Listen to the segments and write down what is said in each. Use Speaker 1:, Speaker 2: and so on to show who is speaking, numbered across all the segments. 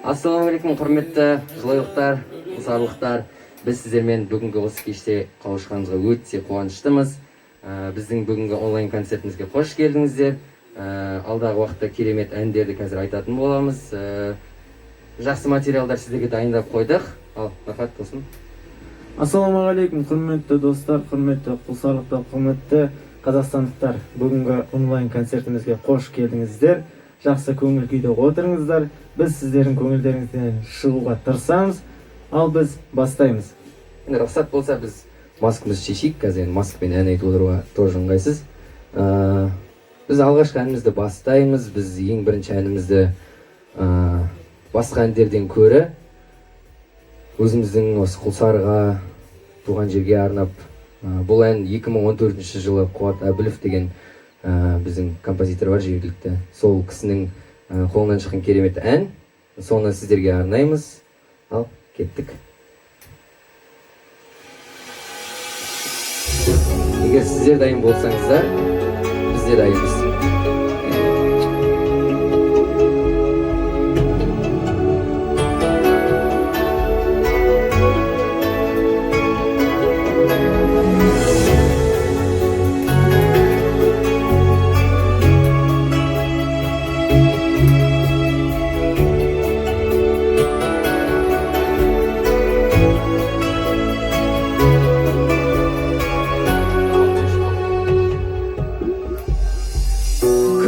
Speaker 1: Ассалаумағалейкум, құрметті жылайлықтар, құлсарылықтар. Біз сіздермен бүгінгі осы кеште қауышқанымызға өте қуаныштымыз. Біздің бүгінгі онлайн концертімізге қош келдіңіздер. Алдағы уақытта керемет әндерді қазір айтатын боламыз. Жақсы материалдар сіздерге дайындап қойдық. Ал, Рахат, досым.
Speaker 2: Ассалаумағалейкум, құрметті достар, құрметті құлсарылықтар, құрметті қазақстандықтар. Бүгінгі онлайн концертімізге қош келдіңіздер. Жақсы көңіл күйде отырыңыздар. Біз сіздердің көңілдеріңізден шығуға тырысамыз. Ал біз бастаймыз.
Speaker 1: Енді рұқсат болса, біз маскамызды шешейік. Қазір енді маскамен ән айтып отыруға тоже ыңғайсыз. Біз алғашқы әнімізді бастаймыз. Біз ең бірінші әнімізді басқа әндерден көрі өзіміздің осы Құлсарыға, туған жерге арнап, бұл ән 2014 жылы Қуат Әбілов деген біздің композитор бар жергілікті, сол кісінің қолынан шыққан керемет ән, соны сіздерге арнаймыз. Ал кеттік. Егер сіздер дайын болсаңыздар, біз де дайынбыз.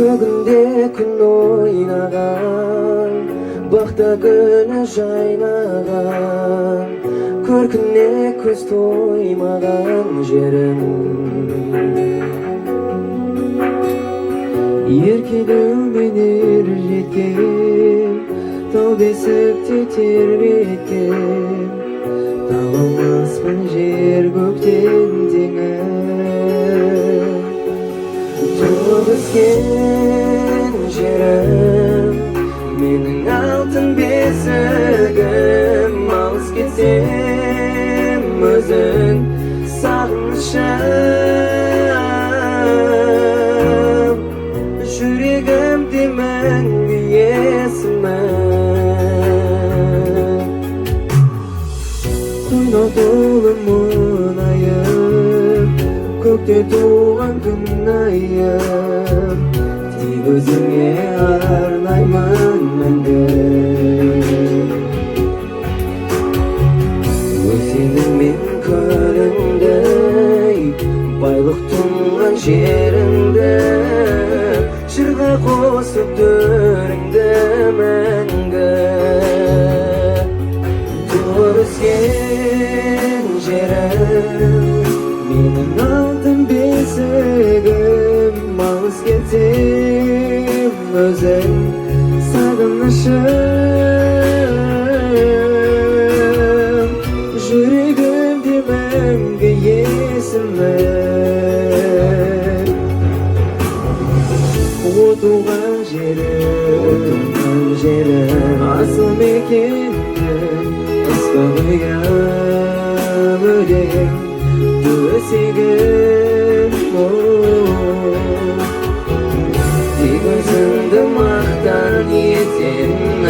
Speaker 3: Көгінде күн ойнаған, бақта гүлі жайнаған, көркіне көз тоймаған жерім. Еркелеумен ер жеткен, тау бесікте тербеткен, таба алмаспын жер көктен теңін. Туып өскен жерім менің алтын бесігім, алыс кетсем өзің сағынышым, жүрегімде мәңгі есімің. Қойнау толы мұнайым, көкте туған күн айым, тек өзіңе арнаймын мәңгі. Өзенің мен көліңдей, байлық тұнған жеріңді, жырға қосып төріңді мәңгі. Туып өскен жерім менің алтын бесігім, алыс кетсем өзің сағынышым, жүрегімде мәңгі есімің. О туған жерім, о туған жерім, асыл мекенім, ыстық ұям, өлең төсегім. О, тек өзіңді мақтан етемін,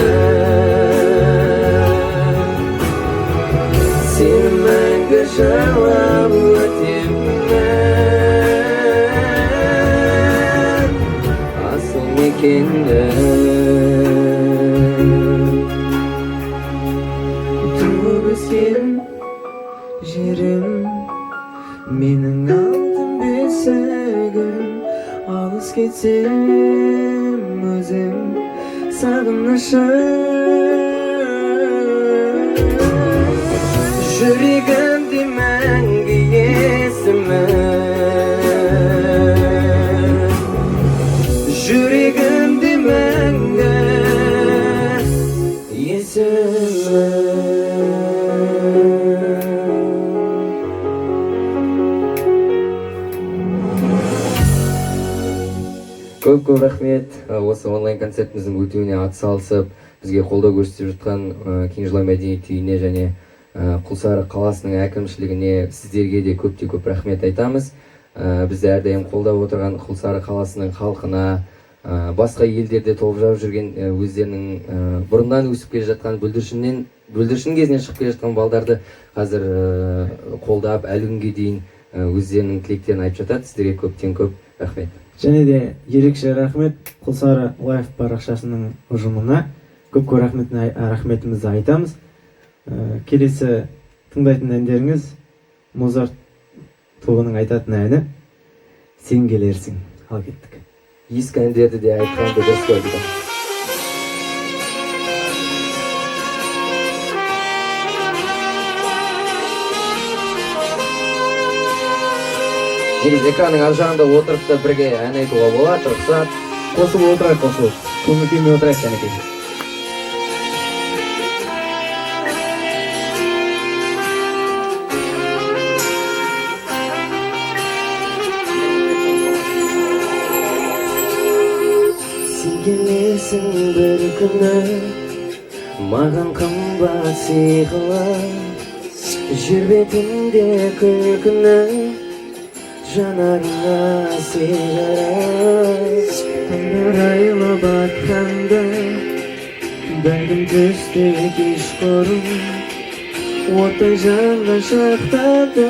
Speaker 3: сені мәңгі жырлап өтемін, асыл мекенім. Туып өскен жерім менің алтын бесігім, алыс кетсем өзің сағынышым, жүрегімде мәңгі есімің, жүрегімде мәңгі есімің.
Speaker 1: Көп көп рахмет. Осы онлайн концертіміздің өтуіне атсалысып, бізге қолдау көрсетіп жатқан Кеңжылай мәдениет үйіне және Құлсары қаласының әкімшілігіне, сіздерге де көп те көп рахмет айтамыз. Бізді әрдайым қолдап отырған Құлсары қаласының халқына, Басқа елдерде толып жауып жүрген өздерінің бұрыннан өсіп келе жатқан бүлдіршін кезінен шығып келе жатқан балдарды қазір қолдап әлі күнге дейін өздерінің тілектерін айтып жатады. Сіздерге көптен көп рахмет.
Speaker 2: Және де ерекше рахмет Құлсары Лайф парақшасының ұжымына көп көп рахметімізді айтамыз. Келесі тыңдайтын әндеріңіз Музарт тобының айтатын әні «Сен келерсің». Ал кеттік.
Speaker 1: Ескі әндерді де айтқанды дұрыс көрдік. Негізі экранның ар жағында отырып та бірге ән айтуға болады, рұқсат.
Speaker 2: Қосылып отырайық, қосылып. Көңіл күймен отырайық, кәнекей.
Speaker 3: Сен келерсің бір күні, маған қымбат сыйқылы, жер бетінде күлкіні жанарыңа сыйдырып.
Speaker 2: Таңдар айлы батқанда, бәлкім түсте кешқұрым, оттай жанған шақтарда,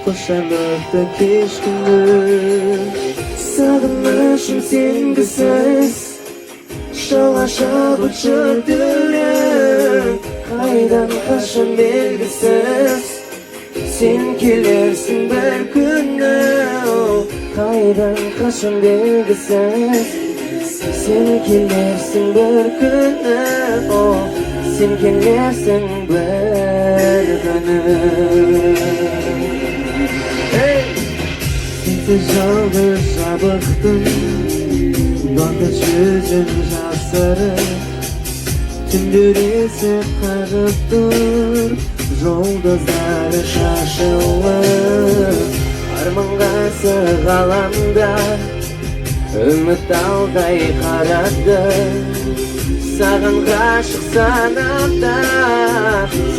Speaker 2: құшарлықты кеш күні.
Speaker 3: Сағынышым сенгісіз, шала шабыт түрі, қайдан қашан белгісіз, сен келерсің бір күні. Қайдан қашан белгісіз, сен келерсің бір күні. Сен келерсің бір күні.
Speaker 2: Сенсіз жалғыз жабықтым, бақыт жүзін жасырып, түндер есік қағып тұр, жұлдыздары шашылып.
Speaker 3: Арманға сығаламда, үміт алдай қарады, саған ғашық санамда,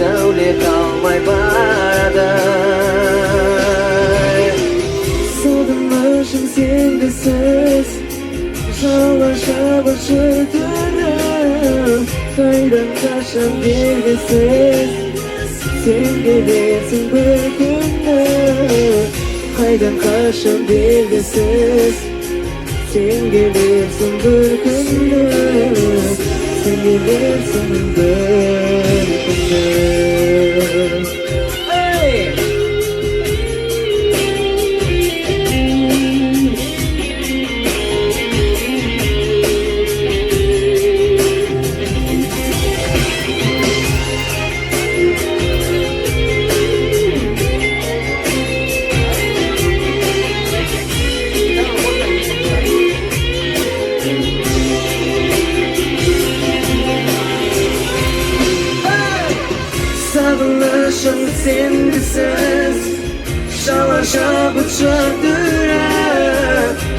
Speaker 3: сәуле қалмай барады.
Speaker 2: Сағынышым сенгісіз, жала шабыт түрі, қайдан қашан белгісіз, сен келерсің бір күні. Қайдан қашан белгісіз, сен келерсің бір күні. Сен келерсің бір күні.
Speaker 3: Сағынышым сенгісіз, шала шабыт түрі,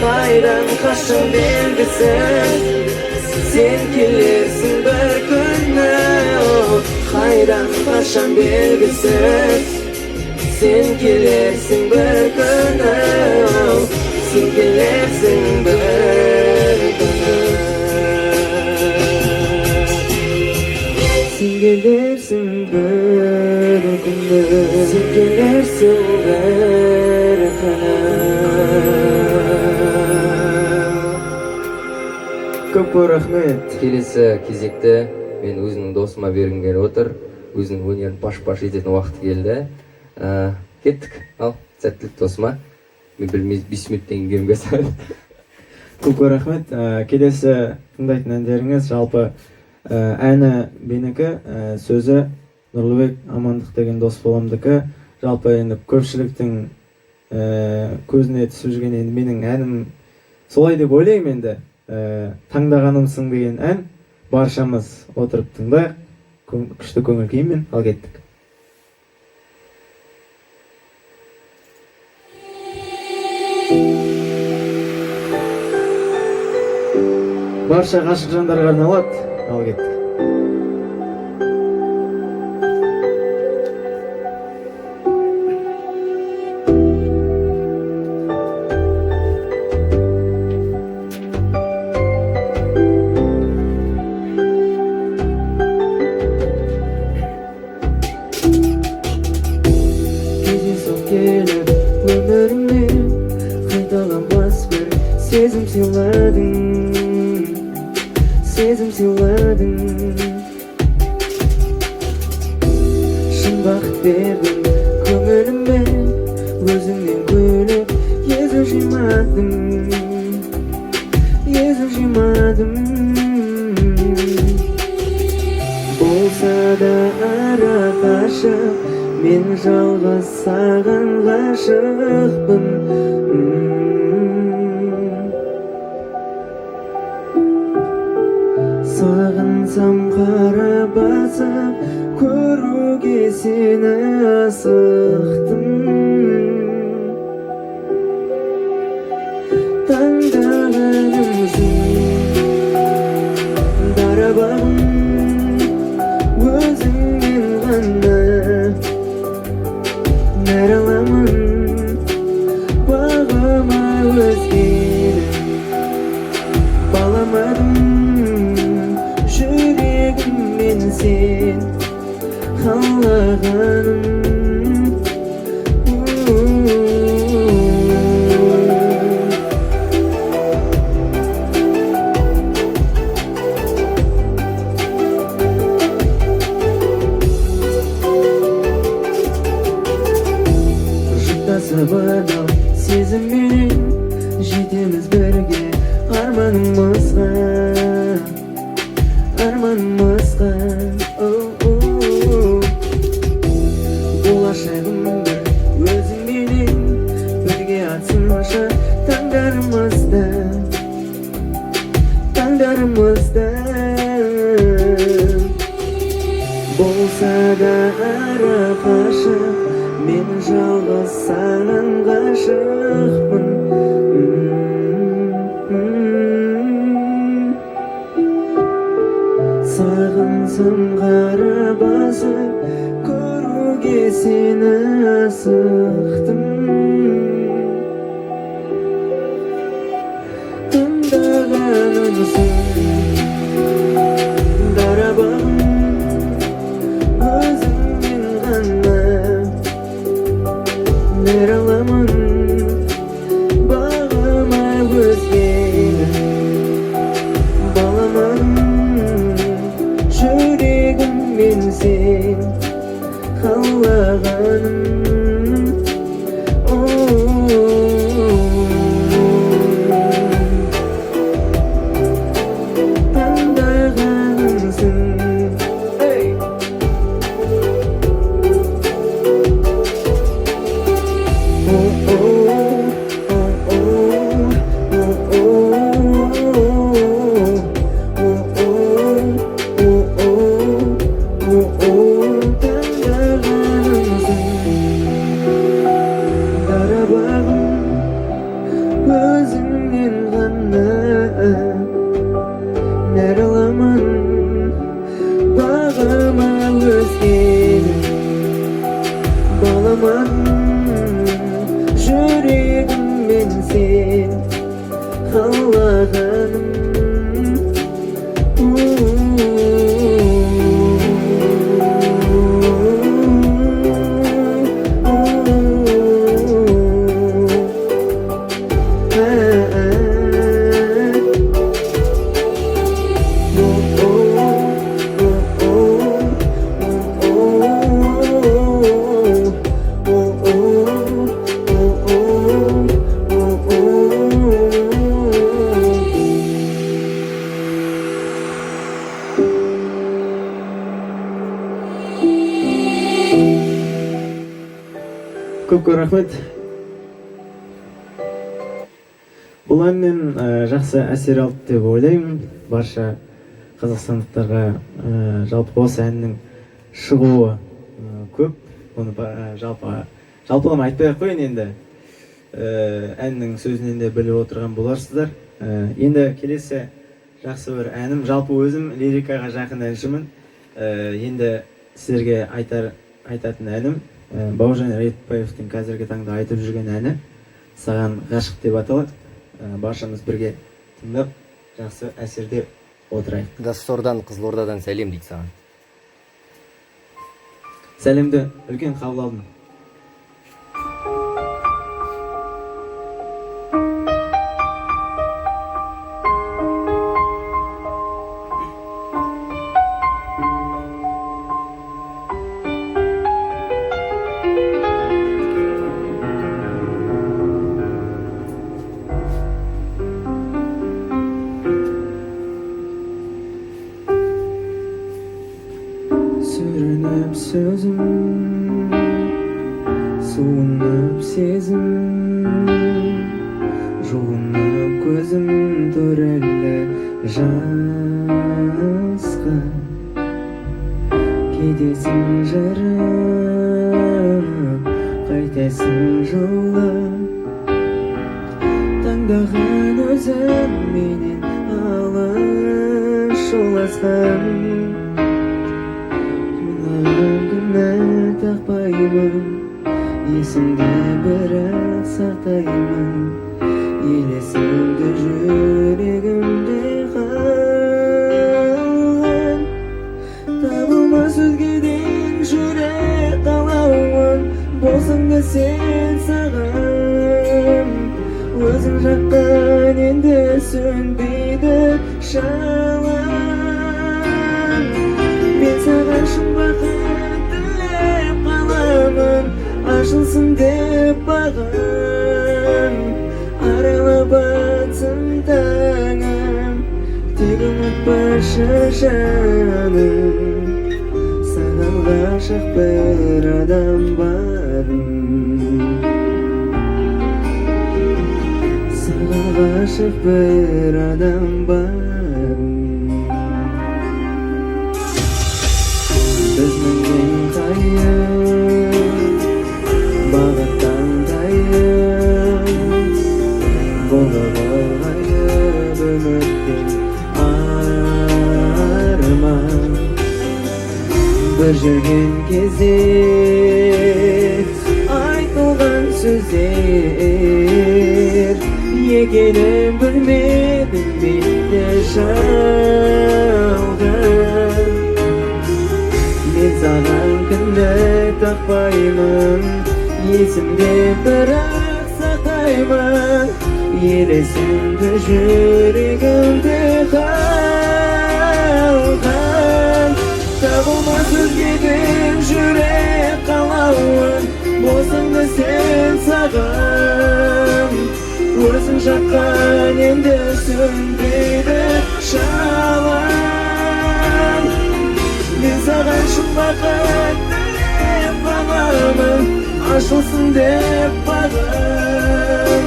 Speaker 3: қайдан қашан белгісіз, сен келерсің бір күні. Қайдан қашан белгісіз, сен келерсің бір күні. Сен келерсің бір күні.
Speaker 2: Сен келерсің бір күні.
Speaker 3: Сен келерсің бір күні.
Speaker 2: Көп көп рахмет.
Speaker 1: Келесі кезекті мен өзімнің досыма бергім келіп отыр. Өзінің өнерін паш-паш ететін уақыты келді. Кеттік. Ал, сәттілік досыма. Мен бір 5 минуттен кейін келемін.
Speaker 2: Көп көп рахмет. Келесі тыңдайтын әндеріңіз жалпы әні менікі, сөзі Нұрлыбек Амандық деген дос баламдікі. Жалпы енді көпшіліктің көзіне түсіп жүрген енді менің әнім солай деп ойлаймын енді. Таңдағанымсың деген ән, баршамыз отырып тыңдайық. Күшті көңіл күймен, ал кеттік. Барша ғашық жандарға арналады. Ал кеттік.
Speaker 3: сыйладың, сезім сыйладың. Шын бақыт бердің көңіліме, өзіңнен күліп езу жимадым, езу жимадым. Болса да ара қашық, мен жалғыз саған ғашықпын. Сағынсам қара басып, көруге сені асықтым. Таңдағанымсың дара бағым, өзіңнен ғана нәр аламын, бағыма өзгені баламадым. Жүрегіммен сен қалағаным. Жұптасып адал сезімменен жетеміз бірге арманымызға, арманымызға. Болашағым бір өзіңменен бірге атсыншы таңдарымызды, таңдарымызды. Болса да ара қашық, мен жалғыз саған ғашықпын. Сағынсам қара басып, көруге сені асықтым. Таңдағанымсың дара бағым, өзіңнен ғана нәр аламын, бағыма өзгені баламадым. Жүрегіммен сен қалағаным. Таңдағанымсың. Ey! Таңдағанымсың дара бағым, өзіңнен ғана нәр аламын, бағыма өзгені баламадым. Жүрегіммен сен қалағаным. Көп көп рахмет. Бұл әннен жақсы әсер алды деп ойлаймын барша қазақстандықтарға. Жалпы осы әннің шығуы көп, оны жалпы жалпылама айтпай ақ қояйын енді. Әннің сөзінен де біліп отырған боларсыздар. Енді келесі жақсы бір әнім, жалпы өзім лирикаға жақын әншімін. Енді сіздерге айтатын әнім Бауыржан Ретбаевтың қазіргі таңда айтып жүрген әні «Саған ғашық» деп аталады. Баршамыз бірге тыңдап, жақсы әсерде отырайық.
Speaker 1: Доссордан, Қызылордадан сәлем дейді саған.
Speaker 2: Сәлемді үлкен қабыл алдым.
Speaker 3: Сөзім, суынып сезім, жуынып көзім төрелі жасқа. Кетесің жырып, қайтесің жылап. Таңдаған өзің менен алыс жоласқан. Маған күнә тақпаймын, есімде бірақ сақтаймын. Елесіңді жүрегімде қалған. Табылмас өзгеден жүрек қалауын. Болсаң да сен саған, өзің жаққан енді сөнбейді жалын. Мен саған шын бақыт тілеп қаламын, ашылсын деп бағым. Арайлап атсын таңым, тек ұмытпашы, жаным, саған ғашық бір адам барын. Саған ғашық бір адам барын. Біз мінген қайық бағыттан тайып болды, ғайып үміттен арман. Бір жүрген кезде айтылған сөздер екенін білмедім мен де жалған. Мен саған кінә тақпаймын, есімде бірақ сақтаймын. Елесіңді жүрегімде қалған. Табылмас өзгеден жүрек қалауын. Болсаң да сен саған, өзің жаққан енді сөнбейді жалын. Мен саған шын бақыт тілеп қаламын, ашылсын деп бағым.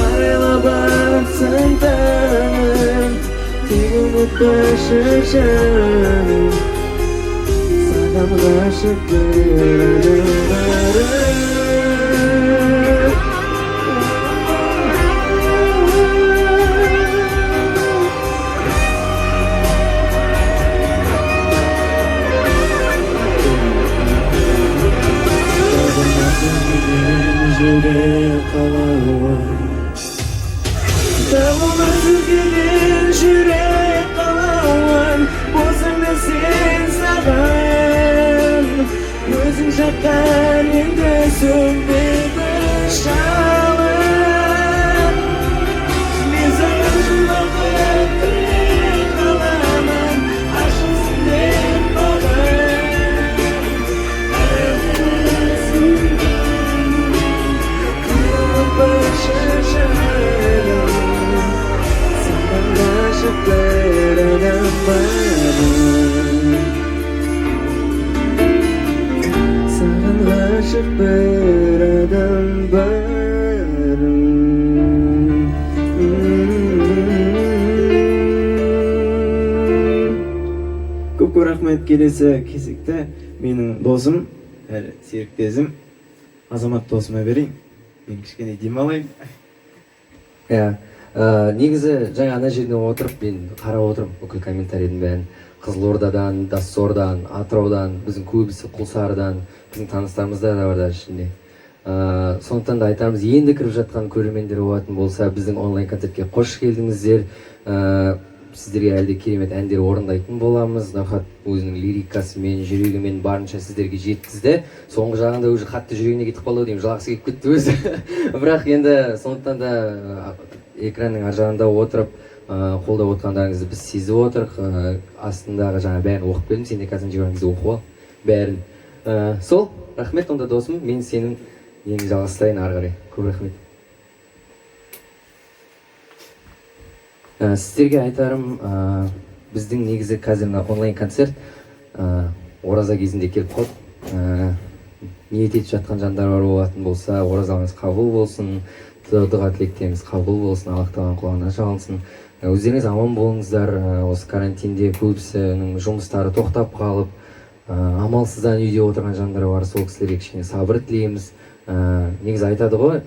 Speaker 3: Арайлап атсын таңым, тек ұмытпашы, жаным, саған ғашық бір адам барын. Табылмас өзгеден жүрек қалауын. Табылмас өзгеден жүрек қалауын. Болсаң да сен саған, өзің жаққан енді сөнбейді жалын. Мен саған шын бақыт тілеп қаламын, ашылсын деп бағым. Ұмытпашы, жаным, саған ғашық бір адам барын. Саған ғашық бір адам барын. Көп көп рахмет. Келесі кезекті менің досым әрі серіктесім Азамат досыма берейін. Мен кішкене демалайын.
Speaker 1: Иә, негізі жаңа ана жерде отырып мен қарап отырмын бүкіл комментарийдің бәрін. Қызылордадан, Доссордан, Атыраудан, біздің көбісі Құлсарыдан, біздің таныстарымыз да бар даже ішінде. Сондықтан да айтамыз, енді кіріп жатқан көрермендер болатын болса, біздің онлайн концертке қош келдіңіздер. Сіздерге әлі де керемет әндер орындайтын боламыз. Нұрхат өзінің лирикасымен, жүрегімен барынша сіздерге жеткізді. Соңғы жағында уже қатты жүрегіне кетіп қалды ау деймін, жылағысы келіп кетті өзі. Бірақ енді сондықтан да экранның ар жағында отырып қолдап отқандарыңызды біз сезіп отырық. Астындағы жаңа бәрін оқып келдім, сен де қазір жіберген кезде оқып ал бәрін. Сол, рахмет онда, досым, мен сенің неңді жалғастырайын ары қарай. Көп рахмет. Сіздерге айтарым, біздің негізі қазір мына онлайн концерт ораза кезінде келіп қалды. Ниет етіп жатқан жандар бар болатын болса, оразаларыңыз қабыл болсын, дұға тілектеріңіз қабыл болсын, Аллах тағаланың құлағына шалынсын. Өздеріңіз аман болыңыздар. Осы карантинде көбісінің жұмыстары тоқтап қалып, амалсыздан үйде отырған жандар бар, сол кісілерге кішкене сабыр тілейміз. Негізі айтады ғой,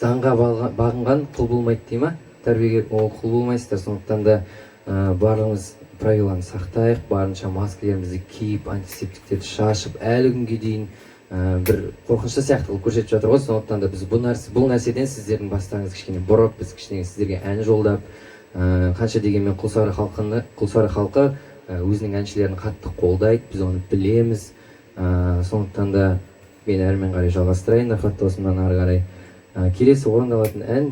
Speaker 1: заңға бағынған құл болмайды дей ма? Тәрбиеге ол құл болмайсыздар. Сондықтан да барлығымыз правиланы сақтайық, барынша маскалерімізді киіп, антисептиктерді шашып, әлі күнге дейін бір қорқынышты сияқты қылып көрсетіп жатыр ғой. Сондықтан да біз бұл нәрседен сіздердің бастарыңызды кішкене бұрып, біз кішкене сіздерге ән жолдап, қанша дегенмен Құлсары халқы өзінің әншілерін қатты қолдайды, біз оны білеміз. Сондықтан да мен әрмен қарай жалғастырайын Дархат досымнан ары қарай. Келесі орындалатын ән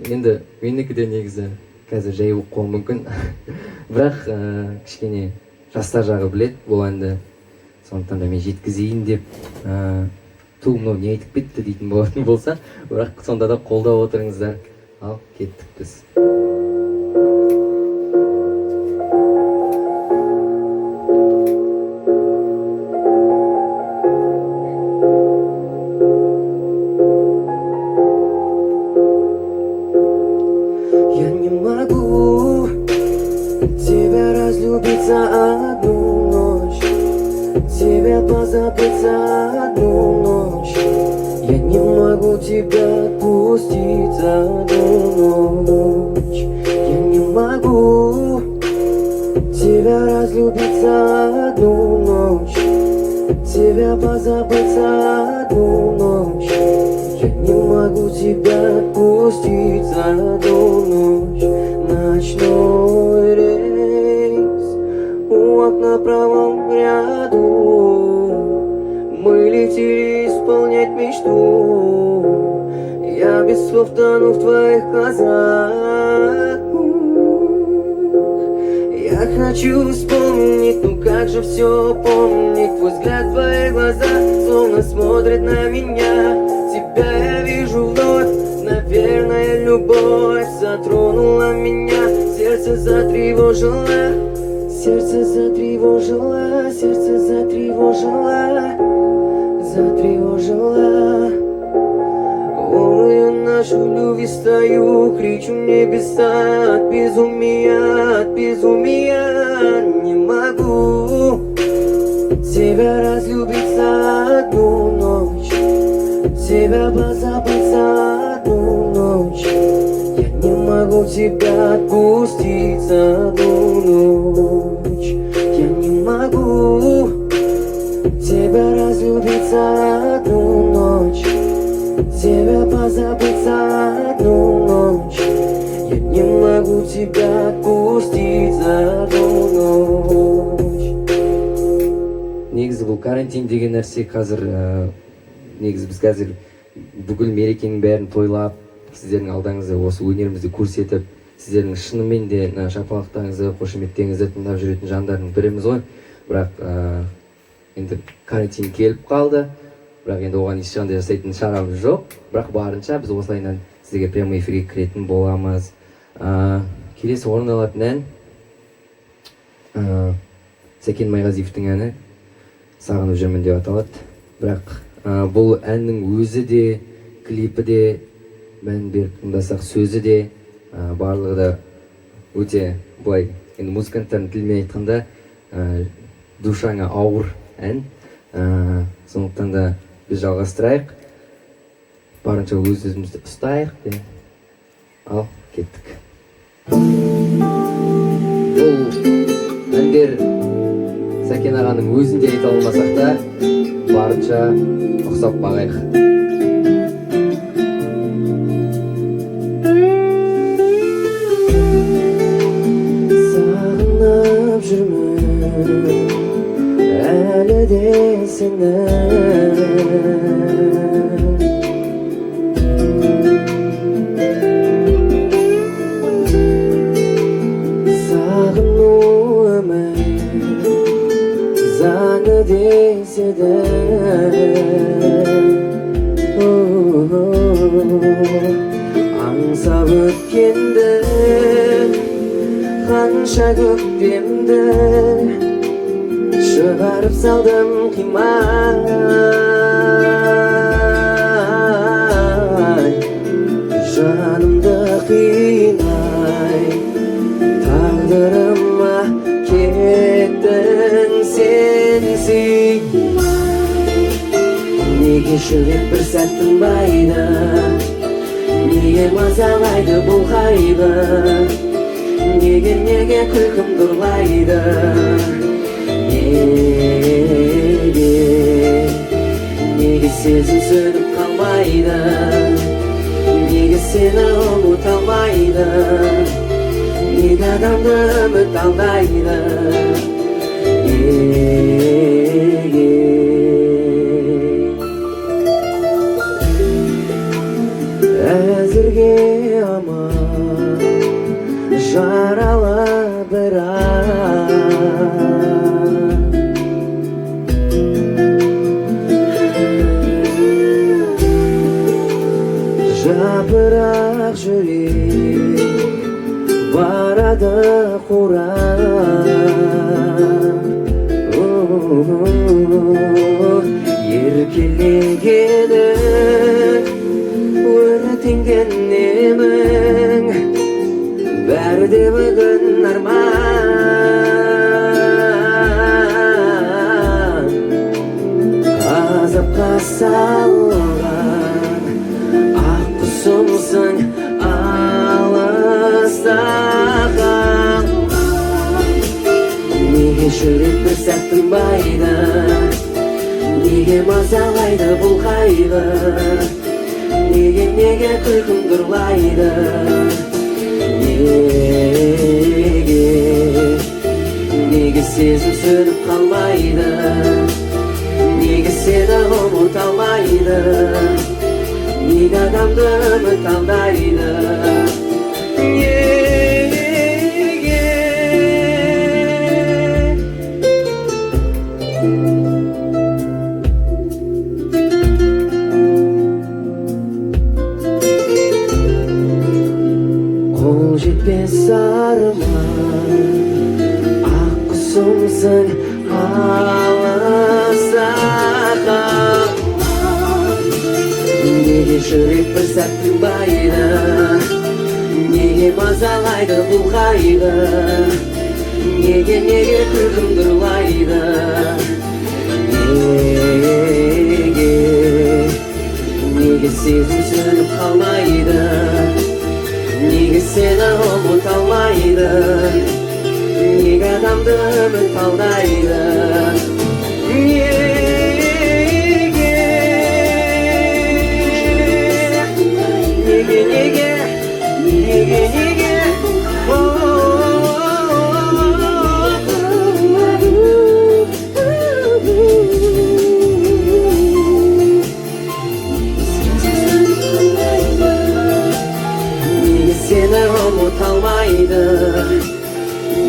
Speaker 1: енді менікі де негізі қазір жай болып қалуы мүмкін, бірақ кішкене жастар жағы біледі бұл әнді, сондықтан да мен жеткізейін деп, ту мынау не айтып кетті дейтін болатын болса, бірақ сонда да қолдап отырыңыздар. Ал кеттік біз.
Speaker 4: Я не могу тебя разлюбить за одну ночь, тебя позабыть за одну ночь. Я не могу тебя отпустить за одну ночь. Я не могу тебя разлюбить за одну ночь, тебя позабыть за одну ночь. Я не могу тебя отпустить за одну ночь. Ночной рейс у окна в правом ряду. Мы летели исполнять мечту. Я без слов тону в твоих глазах. Я хочу вспомнить, ну как же все помнить. Твой взгляд, твои глаза словно смотрят на меня. Тебя я вижу вновь, наверное, любовь затронула меня. Сердце затревожило, сердце затревожило, сердце затревожило, затревожило. Волною нашу любви стою, кричу небеса от безумия, от безумия. Не могу тебя разлюбить за одну ночь, тебя позабыть за одну ночь. Я не могу тебя отпустить за одну ночь. Я не могу тебя разлюбить за одну ночь, тебя позабыть за одну ночь. Я не могу тебя отпустить за одну ночь.
Speaker 1: Негізі бұл карантин деген нәрсе қазір, негізі біз қазір бүкіл мерекенің бәрін тойлап, сіздердің алдарыңызда осы өнерімізді көрсетіп, сіздердің шынымен де мына шапалақтарыңызды, қошеметтеріңізді тыңдап жүретін жандардың біріміз ғой. Бірақ енді карантин келіп қалды, бірақ енді оған ешқандай жасайтын шарамыз жоқ. Бірақ барынша біз осылайынан сіздерге прямой эфирге кіретін боламыз. Келесі орындалатын ән, Сәкен Майғазиевтің әні «Сағынып жүрмін» деп аталады. Бірақ бұл әннің өзі де, клипі де, мән беріп тыңдасақ сөзі де, барлығы да өте былай енді музыканттардың тілімен айтқанда, душаңа ауыр ән. Сондықтан да біз жалғастырайық, барынша өз өзімізді ұстайық де. Ал кеттік. Бұл әндер Сәкен ағаның өзін де айта алмасақ та, барынша ұқсап бағайық.
Speaker 4: Сағынып жүрмін әлі де сені. Сағыну өмір заңы деседі. Аңсап өткенді қанша көктемді, Шығарып салдым қимай, жанымды қинай. Тағдырыма кеттің сен сыймай. Неге жүрек бір сәт тынбайды? Неге мазалайды бұл қайғы? Неге, неге күлкімді ұрлайды? Неге, неге сезім сөніп қалмайды? Неге сені ұмыта алмайды? Неге адамды үміт алдайды? Неге? Әзірге аман, жаралы бірақ. Жапырақ жүрек барады қурап. Еркелегенің, өртенген емің, бәрі де бүгін арман. Азапқа салған ақ құсымсың, алыста қалған. Неге жүрек бір сәт тынбайды? Неге мазалайды бұл қайғы? Неге, неге күлкімді ұрлайды? Неге, неге сезім сөніп қалмайды? Неге сені ұмыта алмайды? Неге адамды үміт алдайды? Неге? Қол жетпес арман, ақ құсымсың, алыста қалған. Неге жүрек бір сәт тынбайды? Неге мазалайды бұл қайғы? Неге, неге күлкімді ұрлайды? Неге, неге сезім сөніп қалмайды? Неге сені ұмыта алмайды? Неге адамды үміт алдайды? Неге, неге, неге, неге, неге? Неге сені ұмыта алмайды?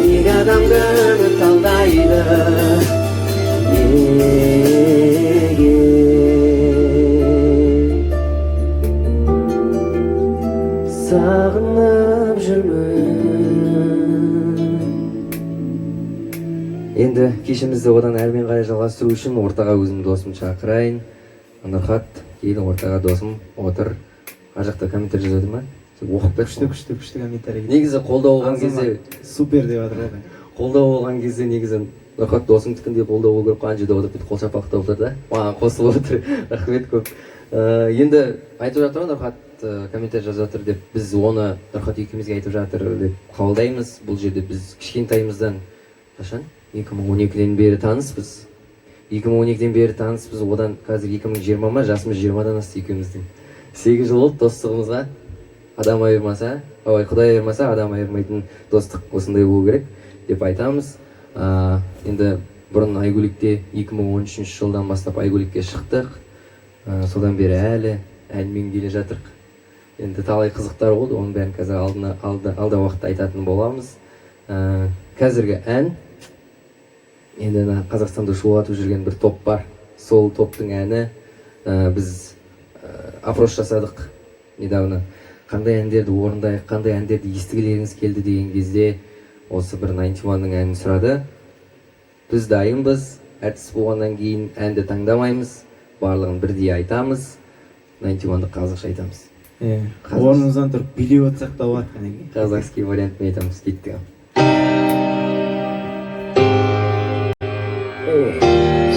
Speaker 4: Неге адамды үміт алдайды? Неге? Сағынып жүрмін.
Speaker 1: Енді кешімізді одан әрмен қарай жалғастыру үшін ортаға өзімнің досымды шақырайын. Нұрхат, кел ортаға, досым, отыр. Ар жақта комментарий жазып жатыр ма? Сен оқып берші.
Speaker 3: Күшті, күшті, күшті комментарий.
Speaker 1: Негізі қолдау болған кезде
Speaker 3: Супер деп жатыр ғой.
Speaker 1: Қолдау болған кезде негізі Нұрхат досымдікіндей қолдау болу керек қой. Ана жерде отырып, бүйтіп қол шапалақтап отыр да, маған қосылып отыр. Рахмет көп. Енді айтып жатыр ғой Нұрхат, комментарий жазып жатыр деп, біз оны Нұрхат екеумізге айтып жатыр деп қабылдаймыз. Бұл жерде біз кішкентайымыздан, қашан, 2012-ден бері таныспыз, 2012-ден бері таныспыз. Одан қазір 2020 ма, жасымыз 20-дан асты екеуміздің. 8 жыл болды достығымызға. Адам айырмаса, ой, Құдай айырмаса, адам айырмайтын достық осындай болу керек деп айтамыз. Енді бұрын Айгөлікте, 2013 жылдан бастап Айгөлікке шықтық. Содан бері әлі әнмен келе жатырық. Енді талай қызықтар болды, оның бәрін қазір алдына, алда уақытта айтатын боламыз. Қазіргі ән енді ана Қазақстанда шулатып жүрген бір топ бар, сол топтың әні. Біз опрос жасадық недавно, қандай әндерді орындайық, қандай әндерді естігілеріңіз келді деген кезде, осы бір 91-ның әнін сұрады. Біз дайынбыз. Әртіс болғаннан кейін әнді таңдамаймыз, барлығын бірдей айтамыз. 91-ды қазақша айтамыз.
Speaker 3: Иә.
Speaker 1: Қазақша.
Speaker 3: Орнымыздан тұрып билеп отырсақ та болады, кәнекей.
Speaker 1: Казахский вариантпен айтамыз. Кеттік, ал.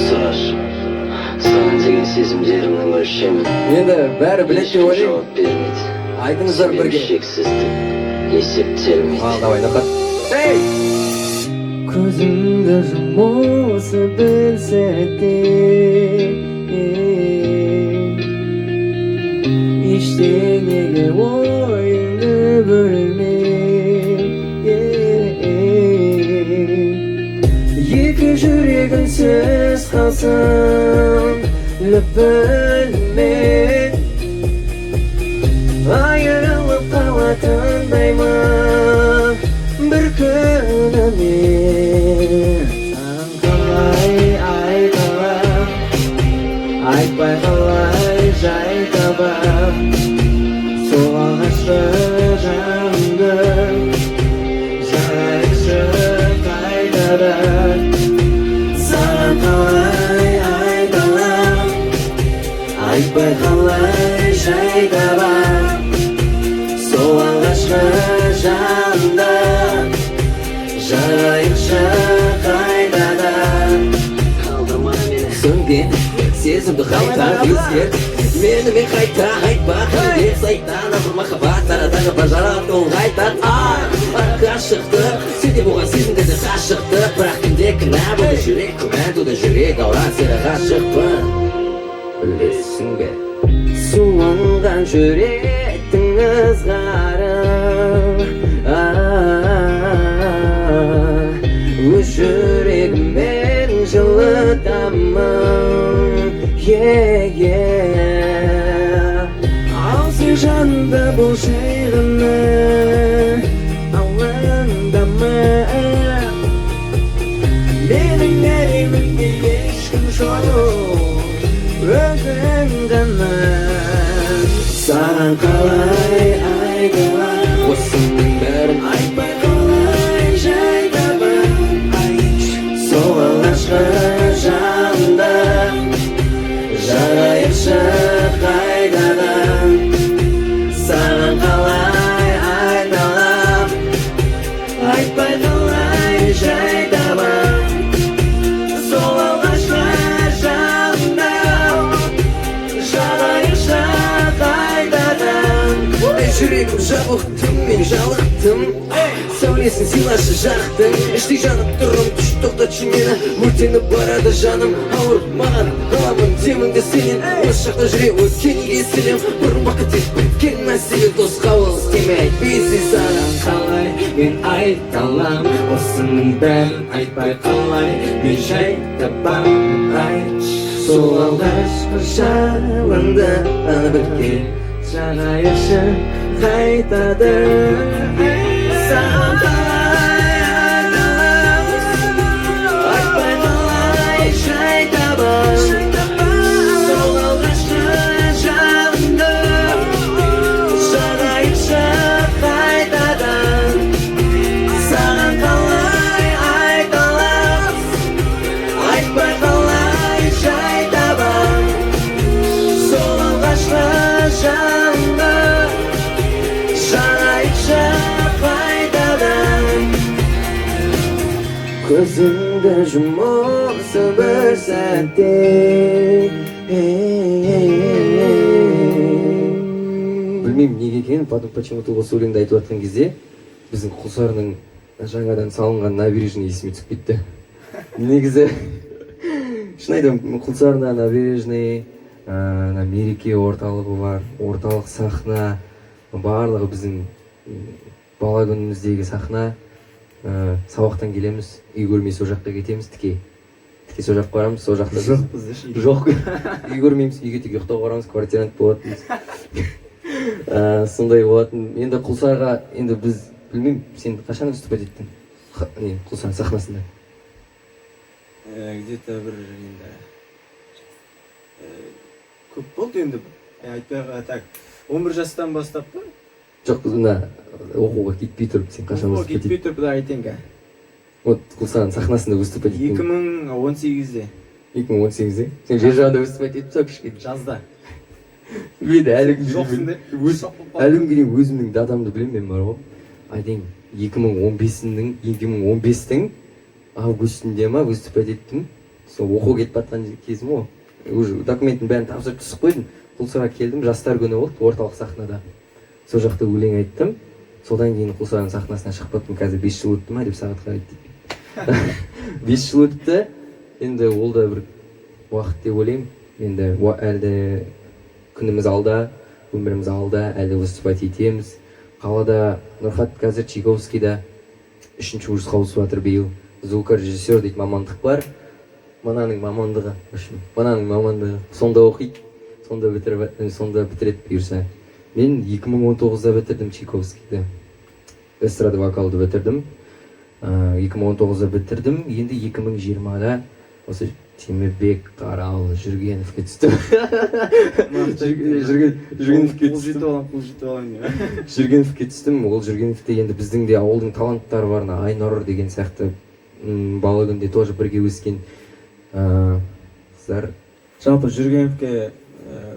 Speaker 5: Сұрашы, саған деген сезімдерімнің өлшемін.
Speaker 1: Енді бәрі біледі деп
Speaker 5: Ешкім
Speaker 1: ойлаймын.
Speaker 5: жауап бермейді.
Speaker 1: Айтыңыздар
Speaker 5: Себебі
Speaker 1: бірге.
Speaker 5: шексіздік есептелмейді.
Speaker 1: Ал, давай, Нұрхат. Ей!
Speaker 3: Көзімді жұмып осы бір сәтте, ештеңеге ойыңды бөлме.
Speaker 4: Екі жүрек үнсіз қалсын лүпілмен. Айырылып қалатындай ма бір күні мен?
Speaker 3: Саған қалай айталам, айтпай қалай жай табам? Сол алғашқы жанды жағайықшы қайтадан.
Speaker 4: Саған қалай айталам, айтпай қалай жай табам? Сол алғашқы жанды жағайықшы қайтадан.
Speaker 5: Қалдырма мені.
Speaker 4: Сөнген сезімді қайта өзгерт менімен, қайта айтпа қандай сайтан. Бір махаббат арадағы бір жарат, ол қайтар қашықтық. Сенде болған сезімдерде қашықтық, бірақ кімде кінә болды? Жүрек күмән туды, жүрек ауырады, сені ғашықпын, білесің бе? Суынған жүректің ызғары, өз жүрегіммен жылытамын, е.
Speaker 3: Ал сен жанымда бол жай ғана, алаңдама. Менің әлемімде ешкім жоқ, өзің ғана.
Speaker 4: Саған қалай айталам осының бәрін, айтпай қалай жай табам? Сол алғашқы жанды жағайықшы қайтадан. Саған қалай айталам, айтпай қалай жай табам? Сол алғашқы жанды жағайықшы қайтадан.
Speaker 1: Ей, жүрегім, жабықтым мен, жалықтым. Сәулесін сыйлашы жарықтың. Іштей жанып тұрмын, түш, тоқтатшы мені. Өртеніп барады жаным, ауыр маған. Қаламын деміңді сенен. Осы шақта жүре өткенге селем. Бұрын бақыт етіп біткен мәселе тосқауыл істеме, айтпайсың саған.
Speaker 3: Қалай мен айта алам осының бәрін, айтпай қалай мен жай табам, айтшы?
Speaker 4: Сол алғашқы жалынды бірге
Speaker 3: жағайықшы қайтадан.
Speaker 4: Саған қалай айталам, айтпай қалай жай табам? Сол алғашқы жалынды жағайықшы қайтадан. Саған қалай айталам, айтпай қалай жай табам? Сол алғашқы жанды жағайықшы қайтадан. Көзіңді жұмып бір сәтте.
Speaker 1: Білмеймін неге екенін, потом почему-то осы өлеңді айтып жатқан кезде біздің Құлсарының жаңадан салынған набережный есіме түсіп кетті. Негізі, шын айтамын, Құлсарында набережный, ана Мереке орталығы бар, орталық сахна, барлығы біздің бала күніміздегі сахна. Сабақтан келеміз, үй көрмей сол жаққа кетеміз, тіке тіке сол жаққа барамыз, сол жақта
Speaker 3: Жоқпыз деші.
Speaker 1: Жоқ, үй көрмейміз, үйге тек ұйықтауға барамыз, квартирант болатынбыз. Сондай болатын. Енді Құлсарға, енді біз, білмеймін, сен қашан выступать еттің? Не, Құлсары сахнасында?
Speaker 3: Где-то бір енді көп болды енді, айтпай так, 11 жастан бастап па?
Speaker 1: Жоқ, мына оқуға кетпей тұрып сен қашан
Speaker 3: Оқуға
Speaker 1: выступать
Speaker 3: кетпей
Speaker 1: еттің?
Speaker 3: тұрып, да, айтайын қазір.
Speaker 1: Вот Құлсарының сахнасында выступать
Speaker 2: Екі
Speaker 1: еттің.
Speaker 2: 2018-де.
Speaker 1: 2018-де сен жер жағында выступать етіп тастап кішкене.
Speaker 2: Жазда.
Speaker 1: Мен әлі күнге
Speaker 2: Жоқсың
Speaker 1: дейін
Speaker 2: деп.
Speaker 1: Әлі күнге дейін өзімнің датамды білемін мен, бар ғой, айтайын, 2015-тің августінде ма выступать еттім. Сол оқуға кетіп жатқан кезім ғой, уже документтің бәрін тапсырып, түсіп қойдым. Құлсарға келдім, жастар күні болды орталық сахнада, сол жақта өлең айттым. Содан кейін Құлсарының сахнасына шықпаппын. Қазір 5 жыл өтті ма деп сағат қарайды дейді. 5 жыл өтті енді, ол да бір уақыт деп ойлаймын. Енді әлі де күніміз алда, өміріміз алда, әлі выступать етеміз қалада. Нұрхат қазір Чайковскийда үшінші курсқа ауысып жатыр биыл. Звукорежиссер дейтін мамандық бар, мынаның мамандығы, в общем, мынаның мамандығы. Сонда оқиды, сонда бітіріп, сонда бітіреді бұйырса. Мен 2019-да бітірдім Чайковскийді, эстрада вокалды бітірдім. 2019-да бітірдім, енді 2020-да осы Темірбек Қараұлы Жүргеновке түстім. Жүргеновке
Speaker 2: Қол
Speaker 1: түстім.
Speaker 2: жетіп аламын, қол жетіп аламын деп.
Speaker 1: Жүргеновке түстім. Ол Жүргеновте енді біздің де ауылдың таланттары бар, мына Айнұр деген сияқты, бала күнде тоже бірге өскен қыздар.
Speaker 2: Жалпы Жүргеновке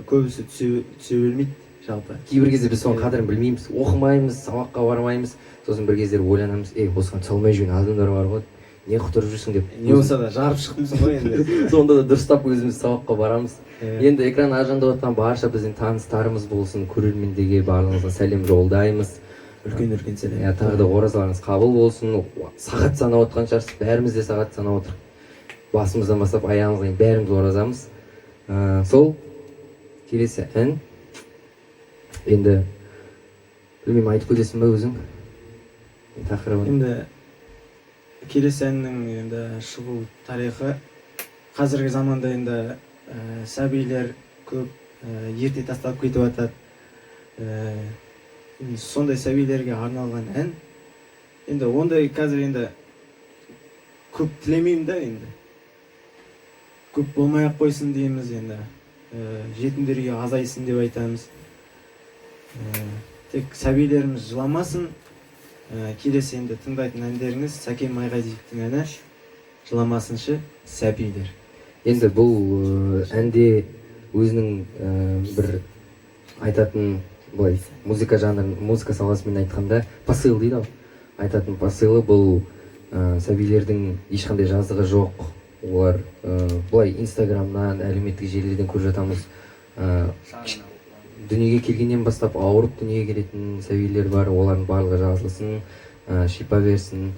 Speaker 2: көбісі түсе бермейді жалпы.
Speaker 1: Кейбір кезде біз соның қадірін білмейміз, оқымаймыз, сабаққа бармаймыз. Сосын бір кездері ойланамыз: ей, осыған түсе алмай жүрген адамдар бар ғой, не құтырып жүрсің деп.
Speaker 2: Не болса да жарып шықтымсың ғой енді.
Speaker 1: Сонда да дұрыстап өзіміз сабаққа барамыз.
Speaker 2: Иә.
Speaker 1: Енді экран ар жағында отырған барша біздің таныстарымыз болсын, көрермендерге, барлығыңызға сәлем жолдаймыз.
Speaker 2: Үлкен үлкен сәлем.
Speaker 1: Иә, тағы да оразаларыңыз қабыл болсын. Сағат санап отқан шығарсыз, бәріміз де сағат санап отырмық, басымыздан бастап аяғымызға дейін бәріміз оразамыз. Сол келесі ән енді, білмеймін, айтып кетесің ба өзің тақырыбын?
Speaker 2: Енді келесі әннің енді шығу тарихы: қазіргі заманда енді сәбилер көп ерте тастап кетіп жатады. Енді сондай сәбилерге арналған ән. Енді ондай қазір енді көп тілемеймін да, енді көп болмай ақ қойсын дейміз енді. Жетімдерге азайсын деп айтамыз. Тек сәбилеріміз жыламасын. Келесі енді тыңдайтын әндеріңіз Сәкен Майғазиевтің әні «Жыламасыншы сәбилер».
Speaker 1: Енді бұл әнде өзінің бір айтатын, былай, музыка жанрын, музыка саласымен айтқанда, посыл дейді ғой, айтатын посылы бұл сәбилердің ешқандай жазығы жоқ. Олар былай инстаграмнан, әлеуметтік желілерден көріп жатамыз, дүниеге келгеннен бастап ауырып дүниеге келетін сәбилер бар. Олардың барлығы жазылсын, шипа берсін.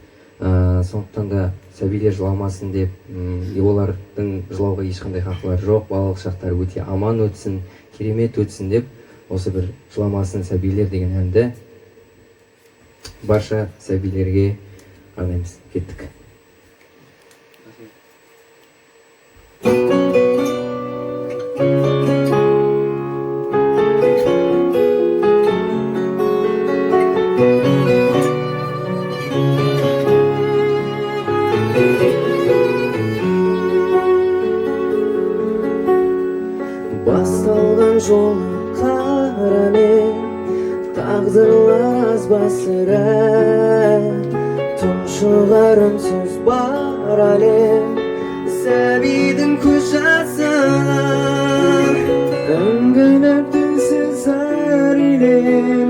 Speaker 1: Сондықтан да сәбилер жыламасын деп, и олардың жылауға ешқандай хақылары жоқ, балалық шақтары өте аман өтсін, керемет өтсін деп, осы бір «Жыламасын сәбилер» деген әнді барша сәбилерге арнаймыз. Кеттік. Басталған жолы қарамен, тағдырлар аз ба сірә? Тұншығар үнсіз бар әлем сәбидің көз жасынан.
Speaker 2: Үңгіліп тілсіз зар илер,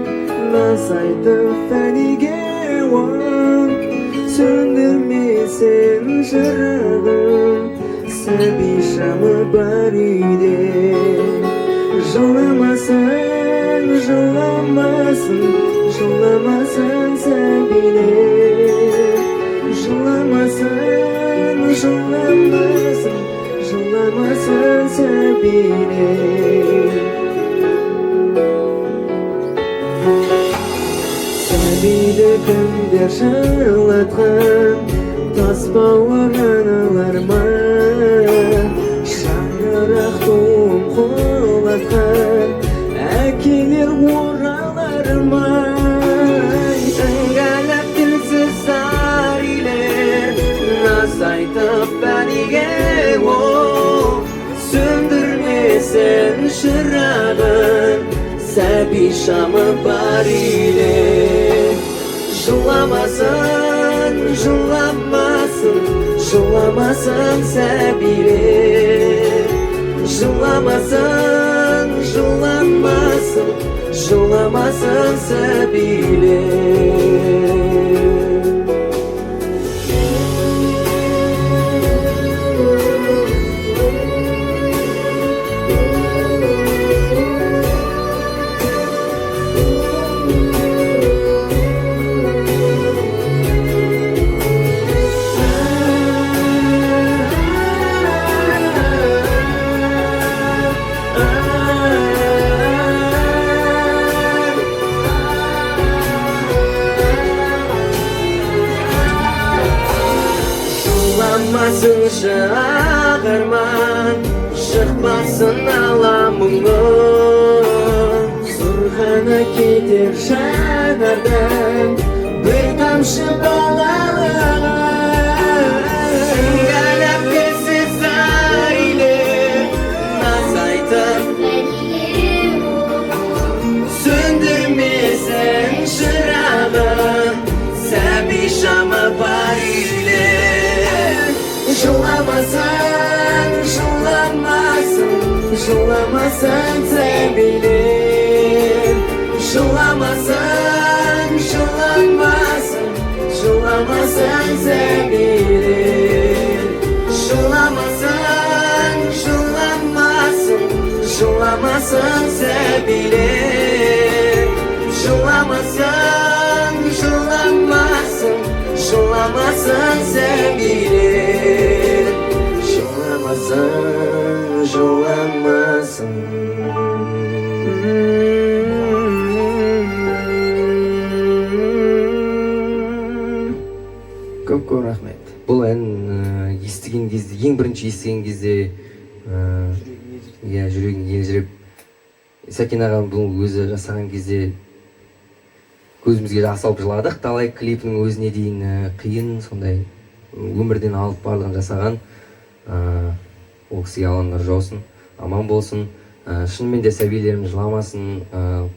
Speaker 2: наз айтып фәниге от сөндірмесін шырағын сәби шамы бар үйде. Жыламасын, жыламасын, жыламасын сәбилер. Жыламасын, жыламасын, жыламасын сәбилер. Сәбиді кімдер жылатқан, тас бауыр аналар ма? Шаңырақ туын құлатқан әкелер оралар ма?
Speaker 4: Іңгәліп тілсіз зар илер, наз айтып бәниге ол сөндірмесін шырағын сәби шамы бар үйде. Жыламасын. Жыламасын, жыламасын сәбилер. Жыламасын, жыламасын, жыламасын сәбилер. Жыламасыншы ақ арман, шықпасын ала мұңы.
Speaker 3: Сұрғаны кетер жанардан бір тамшы балалығы.
Speaker 4: Сіңгәләп келсе зар илеп, наз айтып, сөндірмесін шырағын сәби шамы бар үйлер.
Speaker 3: Жыламасын, жыламасын, жыламасын сәбилер. Жыламасын, жыламасын, жыламасын сәбилер.
Speaker 4: Жыламасын, жыламасын, жыламасын сәбилер. Жыламасын, жыламасын, жыламасын сәбилер. Жыламасын, жыламасын.
Speaker 3: Көп көп рахмет.
Speaker 1: Бұл ән естіген кезде, ең бірінші естіген кезде, иә, жүрегің елжіреп. Сәкен ағам бұл өзі жасаған кезде көзімізге жас алып жыладық талай. Клипінің өзіне дейін қиын, сондай өмірден алып барлығын жасаған. Ол кісіге Алла нұр жаусын, аман болсын. Шынымен де сәбилеріміз жыламасын.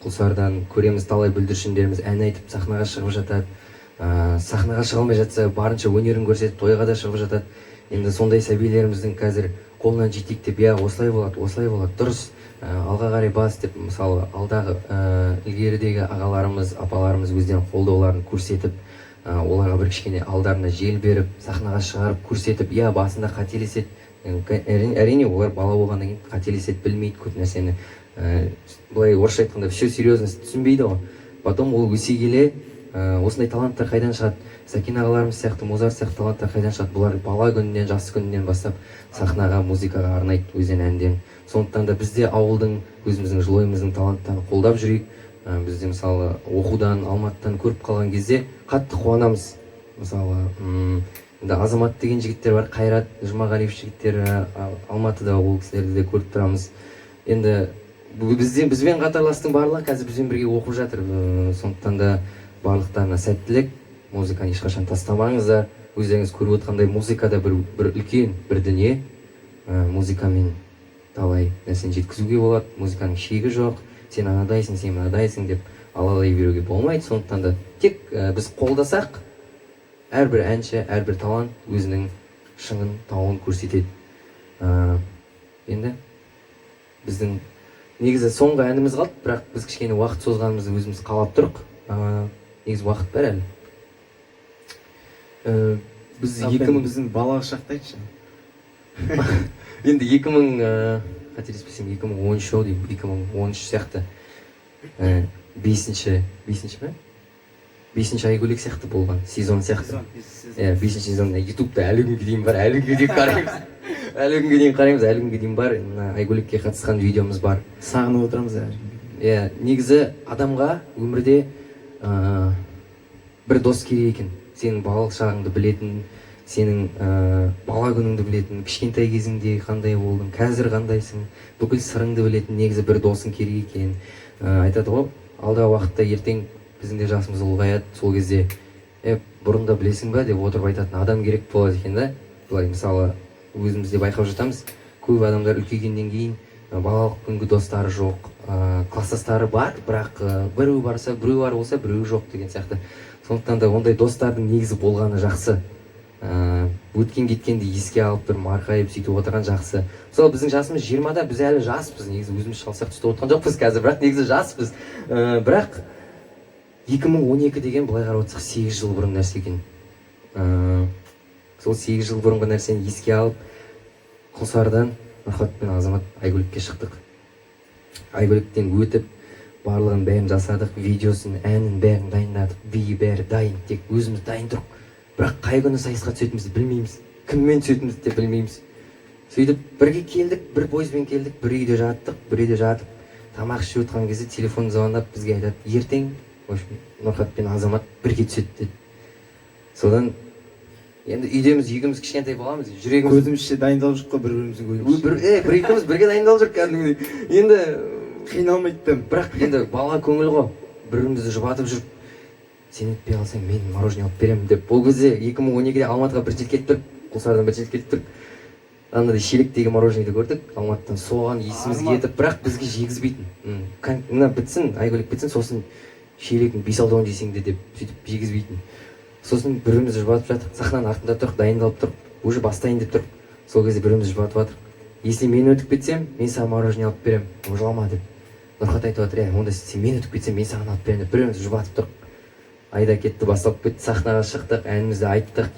Speaker 1: Құлсарыдан көреміз, талай бүлдіршіндеріміз ән айтып сахнаға шығып жатады. Сахнаға шыға алмай жатса, барынша өнерін көрсетіп, тойға да шығып жатады. Енді сондай сәбилеріміздің қазір қолынан жетектеп, иә, осылай болады, осылай болады, дұрыс, алға қарай бас деп, мысалы, алдағы, ілгерідегі ағаларымыз, апаларымыз өздерінің қолдауларын көрсетіп, оларға бір кішкене алдарына жел беріп, сахнаға шығарып көрсетіп, иә, басында қателеседі. Әрине, олар бала болғаннан кейін қателеседі, білмейді көп нәрсені. Былай орысша айтқанда, все серьезно түсінбейді ғой. Потом ол өсе келе, осындай таланттар қайдан шығады? Сәкен ағаларымыз сияқты, Музарт сияқты таланттар қайдан шығады? Бұлар бала күнінен, жас күнінен бастап сахнаға, музыкаға арнайды өздерінің әндерін. Сондықтан да бізде ауылдың, өзіміздің Жылойымыздың таланттарын қолдап жүрейік. Бізде, мысалы, оқудан, Алматыдан көріп қалған кезде қатты қуанамыз. Мысалы, енді Азамат деген жігіттер бар, Қайрат Жұмағалиев жігіттері, Алматыда ол кісілерді де көріп тұрамыз. Енді бізде, бізбен қатарластың барлығы қазір бізбен бірге оқып жатыр. Сондықтан да барлықтарына сәттілік. Музыканы ешқашан тастамаңыздар. Өздеріңіз көріп отырғандай, музыкада бір үлкен бір дүние. Музыкамен талай нәрсені жеткізуге болады. Музыканың шегі жоқ. Сен анадайсың, сен мынадайсың деп алалай беруге болмайды. Сондықтан да тек біз қолдасақ, әрбір әнші, әрбір талант өзінің шыңын, тауын көрсетеді. Енді біздің негізі соңғы әніміз қалды, бірақ біз кішкене уақыт созғанымызды өзіміз қалап тұрық. Негізі уақыт бар әлі. Біз
Speaker 3: Жалпы
Speaker 1: 2000
Speaker 3: біздің балалық шақты айтшы.
Speaker 1: Енді 2000, қателеспесем, 2013 ау деймін, 2013 сияқты. Бесінші ме? Бесінші Айгөлек сияқты болған, сезон сияқты. Иә, бесінші сезон Ютубта әлі күнге дейін бар, әлі күнге дейін қараймыз. Әлі күнге дейін қараймыз, әлі күнге дейін бар. Мына Айгөлекке қатысқан видеомыз бар.
Speaker 3: Сағынып отырамыз әлі.
Speaker 1: Иә, негізі адамға өмірде бір дос керек екен. Сенің балалық шағыңды білетін, сенің бала күніңді білетін, кішкентай кезіңде қандай болдың, қазір қандайсың, бүкіл сырыңды білетін негізі бір досың керек екен. Айтады ғой, алдағы уақытта ертең біздің де жасымыз ұлғаяды, сол кезде бұрында білесің ба деп отырып айтатын адам керек болады екен да. Былай, мысалы, өзіміз де байқап жатамыз, көп адамдар үлкейгеннен кейін балалық күнгі достары жоқ. Класстастары бар, бірақ біреу барса, біреу бар болса, біреу жоқ деген сияқты. Сондықтан да ондай достардың негізі болғаны жақсы. Өткен кеткенді еске алып, бір марқайып, сөйтіп отырған жақсы. Мысалы, біздің жасымыз 20-да, біз әлі жаспыз негізі. Өзіміз шал сияқты ұстап отырған жоқпыз қазір, бірақ негізі жаспыз. Бірақ 2012 деген, былай қарап отырсақ, 8 жыл бұрын нәрсе екен. Сол 8 жыл бұрынғы нәрсені еске алып, Құлсарыдан Нұрхат пен Азамат Айгөлікке шықтық. Айгөліктен өтіп, барлығын, бәрін жасадық, видеосын, әнін, бәрін дайындадық, биі, бәрі дайын, тек өзіміз дайын тұрық. Бірақ қай күні сайысқа түсетінімізді білмейміз, кіммен түсетінімізді де білмейміз. Сөйтіп бірге келдік, бір пойызбен келдік, бір үйде жаттық. Бір үйде жатып, тамақ ішіп отырған кезде телефон звондап, бізге айтады: ертең, в общем, Нұрхат пен Азамат бірге түседі деді. Содан енді үйдеміз, екеуміз кішкентай баламыз, жүрегіміз
Speaker 3: Көзімізше дайындалып жүрік қой бір біріміздің көзімізше.
Speaker 1: Бір екеуміз бірге дайындалып жүрік кәдімгідей енді.
Speaker 3: Қиналмайды да.
Speaker 1: Бірақ енді бала көңіл ғой, бір бірімізді жұбатып жүріп, сен өтпей қалсаң, мен мороженое алып беремін деп. Ол кезде, 2012-де, Алматыға бірінші рет келіп тұрып, Құлсарыдан бірінші рет келіп тұрып, андай шелектегі мороженое көрдік Алматыдан, соған есіміз
Speaker 3: Арман.
Speaker 1: кетіп. Бірақ бізге жегізбейтін. Мына бітсін, Айгөлек бітсін, сосын шелегін бес алтауын жесең де деп, сөйтіп жегізбейтін. Сосын бір бірімізді жұбатып жаттық, сахнаның артында тұрып, дайындалып тұрып, уже бастайын деп тұрып, сол кезде бір бірімізді жұбатып жатырық: если мен өтіп кетсем, мен саған мороженое алып беремін, жылама деп. Нұрхат айтып жатыр: иә, онда сен, мен өтіп кетсем, мен саған алып беремін деп. Бір бірімізді жұбатып тұрып, айда кетті, басталып кетті. Сахнаға шықтық, әнімізді айттық.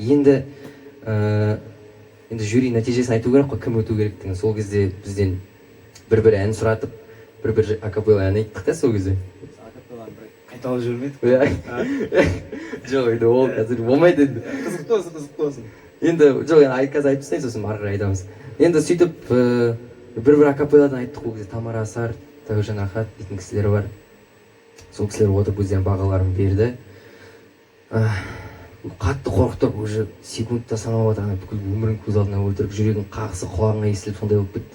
Speaker 1: Енді жюри нәтижесін айту керек қой, кім өту керектігін. Сол кезде бізден бір бір ән сұратып, бір бір акапелла ән айттық та сол кезде.
Speaker 3: Қайталап жібермедік.
Speaker 1: Иә, жоқ, енді ол қазір болмайды енді.
Speaker 3: Қызықты болсын, қызықты болсын.
Speaker 1: Енді жоқ, енді қазір айтып тастайын, сосын ары қарай айтамыз. Енді сөйтіп бір бір акапелладан айттық. Ол кезде Тамара Асар, Тәуіржан Ахат дейтін кісілер бар, сол кісілер отырып, өздерінің бағаларын берді. Қатты қорықтық, уже секундта санап жатыр, бүкіл өмірің көз алдына өлтіріп, жүрегің қағысы құлағыңа естіліп, сондай болып кетті.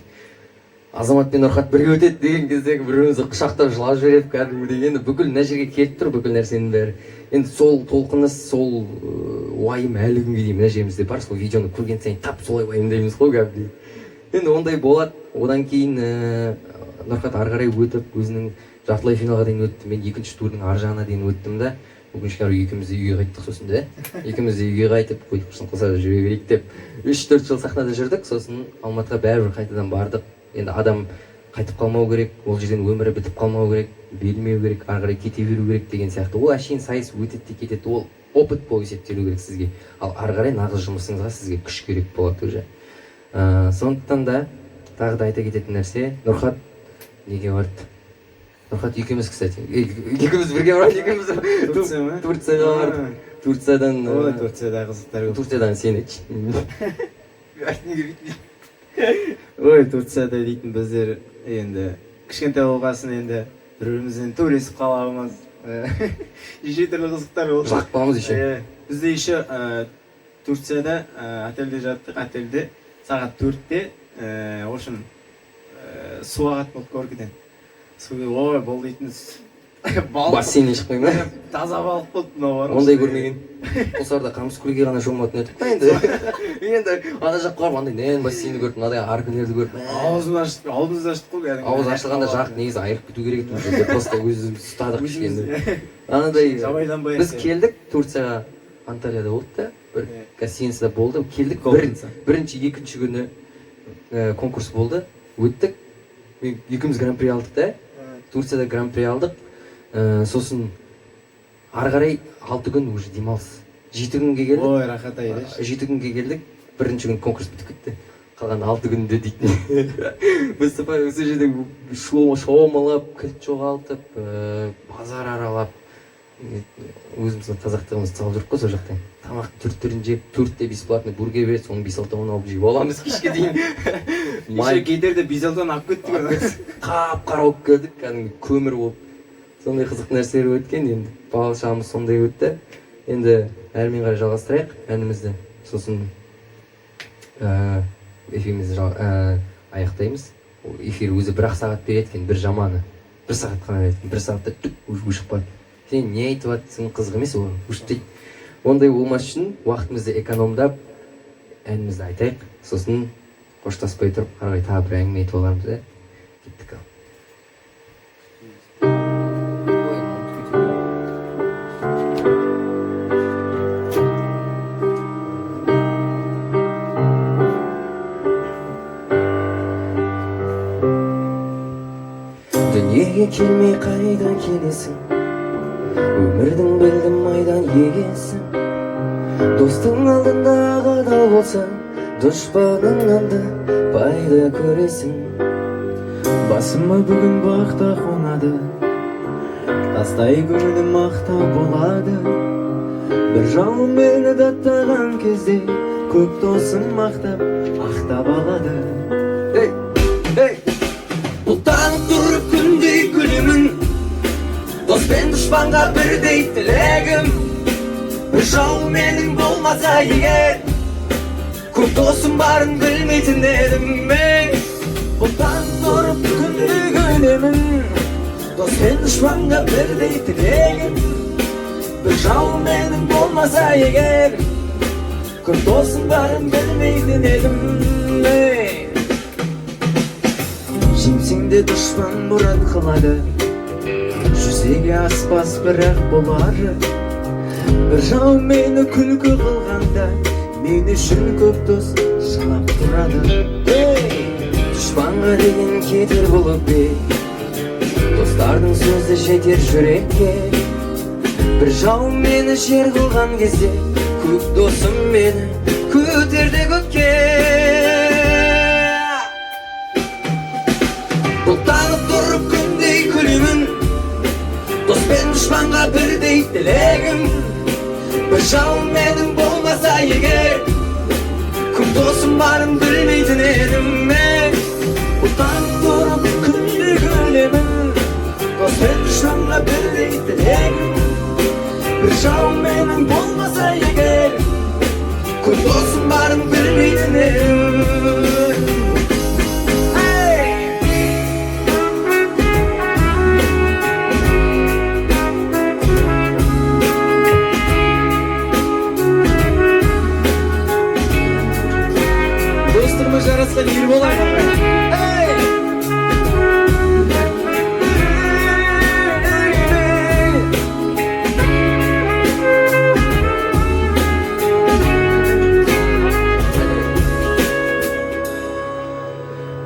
Speaker 1: Азамат пен Нұрхат бірге өтеді деген кездегі бір бірімізді құшақтап, жылап жіберіп кәдімгідей. Енді бүкіл мына жерге келіп тұр бүкіл нәрсенің бәрі. Енді сол толқыныс, сол уайым әлі күнге дейін мына жерімізде бар. Сол видеоны көрген сайын тап солай уайымдаймыз ғой кәдімгідей. Енді ондай болады. Одан кейін Нұрхат ары қарай өтіп, өзінің жартылай финалға дейін өтті, мен екінші турдың ар жағына дейін өттім да. Өкінішке орай, екеуміз де үйге қайттық сосын да. Екеуміз де үйге қайтып, қой, құрсын, Құлсарыда жүре берейік деп, 3-4 жыл сахнада жүрдік. Сосын Алматыға бәрібір қайтадан бардық. Енді адам қайтып қалмау керек ол жерден, өмірі бітіп қалмау керек, берілмеу керек, ары қарай кете беру керек деген сияқты. Ол әшейін сайыс өтеді де кетеді, ол опыт болып есептелу керек сізге, ал ары қарай нағыз жұмысыңызға сізге күш керек болады уже. Сондықтан да тағы да айта кететін нәрсе, Нұрхат неге барды? Нұрхат екеуміз, кстати, екеуміз бірге бардық, екеуміз.
Speaker 3: Турция ма?
Speaker 1: Турцияға бардық. Турциядан
Speaker 3: Ой, Турцияда қызықтар көп.
Speaker 1: Турциядан сен айтшы.
Speaker 3: Айтқым келмейді. Ой, Турцияда дейтін біздер енді кішкентай болғасын, енді бір бірімізбен төбелесіп қаламыз, неше түрлі қызықтар болды.
Speaker 1: Жылап қаламыз еще.
Speaker 3: Бізде еще Турцияда отельде жаттық, отельде сағат 4-те, в общем, су ағатын болды горкіден су. Ой, бұл дейтін балық.
Speaker 1: Бассейннен шықпай ма?
Speaker 3: Таза балық болды мынау бар ғой.
Speaker 1: Ондай көрмеген. Құлсарыда Қамыскөлге ғана шомылатын едік қой. Енді ана жаққа барып, андай нән бассейнді көріп, мынадай аркілерді көріп, мә.
Speaker 3: Аузын аштық, аузымызды аштық қой кәдімгі.
Speaker 1: Ауыз ашылғанда жақ негізі айырып кету керек еді уже, просто өзіміз ұстадық кішкене анадай.
Speaker 3: Жабайданбай.
Speaker 1: Біз келдік Турцияға, Анталияда болды да, бір гостиницада болды. Келдік,
Speaker 3: Гостиница.
Speaker 1: бірінші, екінші күні конкурс болды, өттік. Мен екеуміз гран при алдық та, Турцияда гран при алдық. Сосын ары қарай 6 күн уже демалыс, 7 күнге келдік.
Speaker 3: Ой, рахат ай деші.
Speaker 1: 7 күнге келдік, бірінші күн конкурс бітіп кетті, қалған 6 күнде дейтін выступать. Сол жерде шомылып, кілт жоғалтып, базар аралап, өзіміздің қазақтығымызды салып жүрік қой сол жақта. Тамақтың түр түрін жеп, 4-те бесплатный бургер береді, соның бес алтауын алып жеп аламыз кешке дейін.
Speaker 3: Еще кетерде бес алтауын алып кеттік қой.
Speaker 1: Қап қара болып келдік, кәдімгі көмір болып. Сондай қызық нәрселер өткен. Енді бала шағамыз сондай өтті. Енді әрмен қарай жалғастырайық әнімізді, сосын эфирімізді аяқтаймыз. Ол эфир өзі бір ақ сағат береді екен, бір жаманы, бір сағат қана береді екен. Бір сағатта түк, уже өшіп қалады. Сен не айтып жатрсың, қызық емес, ол өшіп тастайды. Ондай болмас үшін уақытымызды экономдап, әнімізді айтайық, сосын қоштаспай тұрып, ары қарай тағы бір әңгіме айтып алармыз. Иә, кеттік. Ал. Келмей қайда келесің? Өмірдің білдім майдан егесің. Достың алдында адал болсаң, дұшпаныңнан да пайда көресің.
Speaker 2: Басыма бүгін бақ та қонады, тастай көңілім ақ та болады. Бір жауым мені даттаған кезде, көп досым мақтап, ақтап алады.
Speaker 4: Ей, ей! Бұлттанып тұрып күндей күлемін, дос пен дұшпанға бірдей тілегім. Бір жауым менің болмаса егер, көп досым барын білмейтін едім мен.
Speaker 2: Бұлттанып тұрып күндей күлемін, дос пен дұшпанға бірдей тілегім. Бір жауым менің болмаса егер, көп досым барын білмейтін едім мен. Жеңсең де дұшпан мұрат қылады, жүзеге аспас бірақ болары. Бір жау мені күлкі қылғанда, мен үшін көп дос жылап тұрады.
Speaker 1: Ей! Дұшпанға деген кетер бұл өкпе, достардың сөзі жетер жүрекке. Бір жау мені жер қылған кезде, көп досым мені көтерді көкке.
Speaker 4: Бұлттанып тұрып күндей күлемін, дос пен дұшпанға бірдей тілегім. Бір жауым менің болмаса егер, көп досым барын білмейтін едім мен.
Speaker 2: Бұлттанып тұрып күндей күлемін, дос пен дұшпанға бірдей тілегім. Бір жауым менің болмаса егер,
Speaker 4: көп досым барын білмейтін едім. Ей!
Speaker 2: Достығымыз жарасқан ел болайық, ағайын.
Speaker 4: Ей!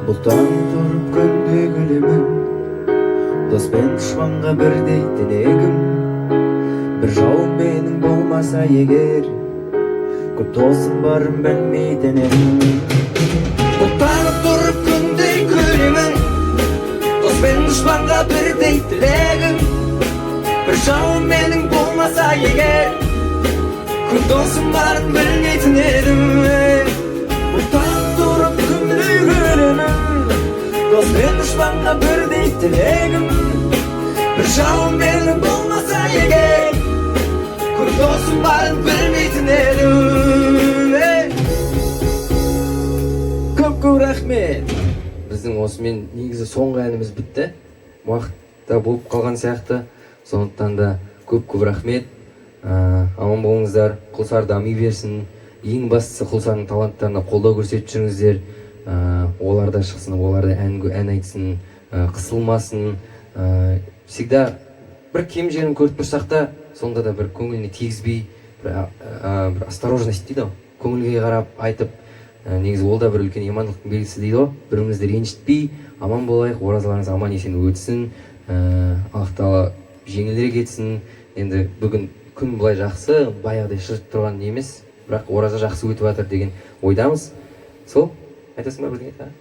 Speaker 2: Бұлттанып тұрып күнде күлемін, дос пен дұшпанға бірдей тілегім. Бір жауым менің болмаса егер, көп досым барын білмейтін едім.
Speaker 4: Бұлттанып тұрып күндей күлемін, дос пен дұшпанға бірдей тілегім. Бір жауым менің болмаса егер, көп досым барын білмейтін едім.
Speaker 2: Бұлттанып тұрып күндей күлемін, дос пен дұшпанға бірдей тілегім.
Speaker 4: Бір жауым менің болмаса егер, көп досым барын білмейтін едім.
Speaker 2: Көп көп рахмет.
Speaker 1: Біздің осымен негізі соңғы әніміз бітті. Уақыт та болып қалған сияқты. Сондықтан да көп көп рахмет. Аман болыңыздар. Құлсары дами берсін. Ең бастысы Құлсарының таланттарына қолдау көрсетіп жүріңіздер. Олар да шықсын, олар да ән айтсын, қысылмасын. Всегда бір кем жерін көріп тұрсақ та, сонда да бір көңіліне тигізбей, бір осторожность дейді ғой, көңілге қарап айтып, негізі ол да бір үлкен имандылықтың белгісі дейді ғой. Бір-бірімізді ренжітпей, аман болайық, оразаларыңыз аман есен өтсін, Аллах тағала жеңілірек етсін. Енді бүгін күн былай жақсы, баяғыдай шыжып тұрған не емес, бірақ ораза жақсы өтіп жатыр деген ойдамыз. Сол, айтасың ба бірдеңе тағы?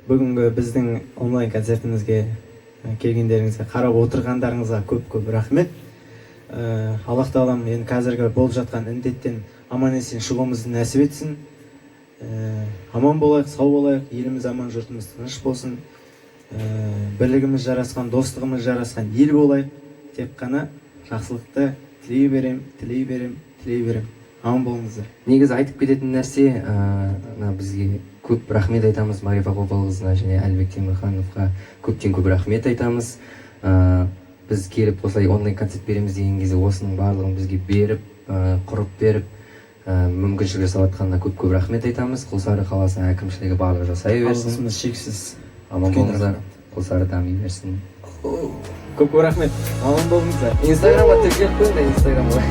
Speaker 2: Бүгінгі біздің онлайн концертімізге келгендеріңізге, қарап отырғандарыңызға көп-көп рахмет. Аллах тағалам енді қазіргі болып жатқан індеттен аман есен шығуымызды нәсіп етсін. Аман болайық, сау болайық, еліміз аман, жұртымыз тыныш болсын. Бірлігіміз жарасқан, достығымыз жарасқан ел болайық. Тек қана жақсылықты тілей берем, тілей берем, тілей берем. Аман болыңыздар.
Speaker 1: Негізі айтып кететін нәрсе, мына бізге көп рахмет айтамыз Марифа Қопалқызына және Әлібек Темірхановқа көптен көп рахмет айтамыз. Біз келіп осылай онлайн концерт береміз деген кезде осының барлығын бізге беріп, құрып беріп, мүмкіншілік жасап жатқанына көп-көп рахмет айтамыз. Құлсары қаласының әкімшілігі барлығы жасай берсін.
Speaker 2: Алғысымыз шексіз.
Speaker 1: Аман
Speaker 2: Үлкен
Speaker 1: болыңыздар.
Speaker 2: рахмет.
Speaker 1: Құлсары дами берсін.
Speaker 2: Көп-көп рахмет. Аман болыңыздар.
Speaker 1: Инстаграмға тіркеліп қойыңдар, Инстаграмға.